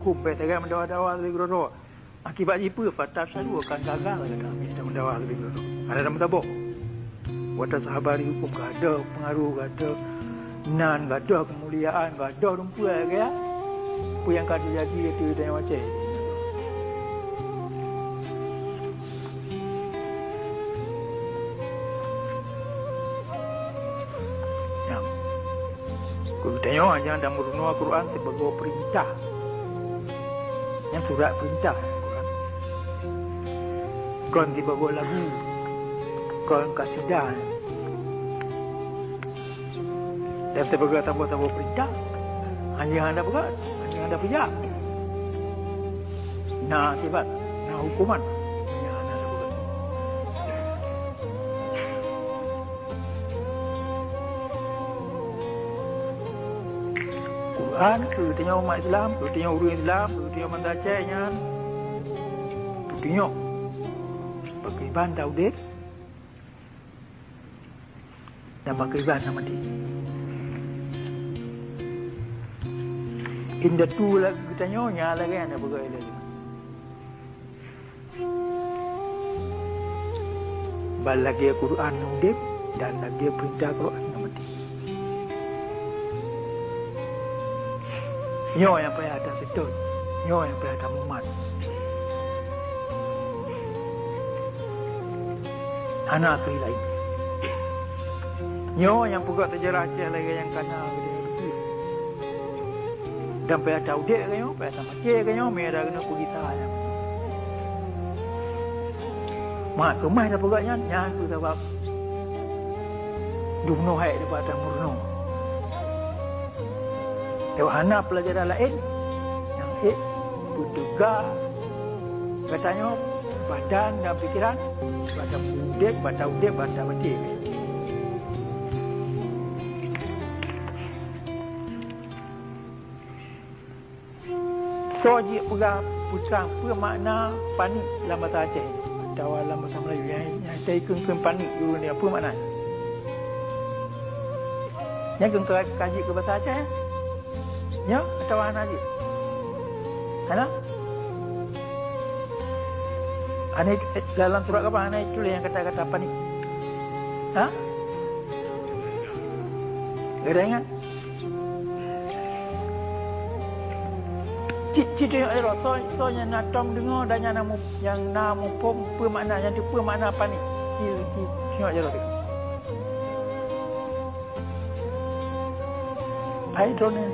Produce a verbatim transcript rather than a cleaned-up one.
Bék sagai meudawa-dawa lé keudroe-droe. Akibat jih peue? Fatafshalu, akan gagal gata meudawa lé keudroe-droe. Hana meusaboh. Watazhaba rihukum, gadôh peungaruh, gadôh nan, gadôh keumuliaan, gadôh rumpie lagée peue nyang ka teujadi ateueh tanyoe Aceh. Nyan. Keu geutanyoe hana tameurunoe Quran sibagoe peurintah. Nyan surat peurintah Quran. Kon sibagoe lagu, kon kasidah. Dan sibagoe saboh-saboh peurintah, hana hana peugah, hana hana peujak. Na akibat, na hukuman. Hana hana peugah. Quran keu tanyoe umat Islam, keu tanyoe ureuëng Islam, keu tanyoe bansa Aceh nyan, keu tanyoe pakriban taudeb, dan pakriban na maté. Indatu lagée geutanyoe nya lagée hana peugah ilée. Ban lagée Quran udeb dan lagée peurintah Quran na maté. Nyoe nyang payah taseutôt, nyoe nyang payah tamumat. Hana keu laén. Nyoe nyang peugah seujarah Aceh lagée nyang kana geutanyoe piké. Dan payah taudeb geutanyoe, payah tamaté geutanyoe, meunyoe hana keuneuk peugisa nyan. Mak keumah tapeugah nyan, nyan keuh sabab dumnoe hai nibak tameurunoe. Lewat hana peulajaran laén nyang ék peuteuga geutanyoe badan dan pikeran, bak taudeb, bak taudeb, bak tamaté. Soe jeuet peugah peue makna panik lam basa Aceh atawa lam basa Meulayu nyang, nyang teukeun-keun panik ureuëng nyan, peue makna? Nyan keuh ka, ka jeuet keu basa Aceh? Nyoe atawa hana jeuet? Hana? Hana, dalam surat kaban hana tuléh nyang kata-kata panik? Ha? Gata ingat? Cit, cit teungoh jaroe, soe, soe nyang na tom deungoe dan nyang na mu-, nyang na muphom peue makna, nyang teupeue makna panik. Cit, cit teungoh jaroe teuh. Hai droeneuh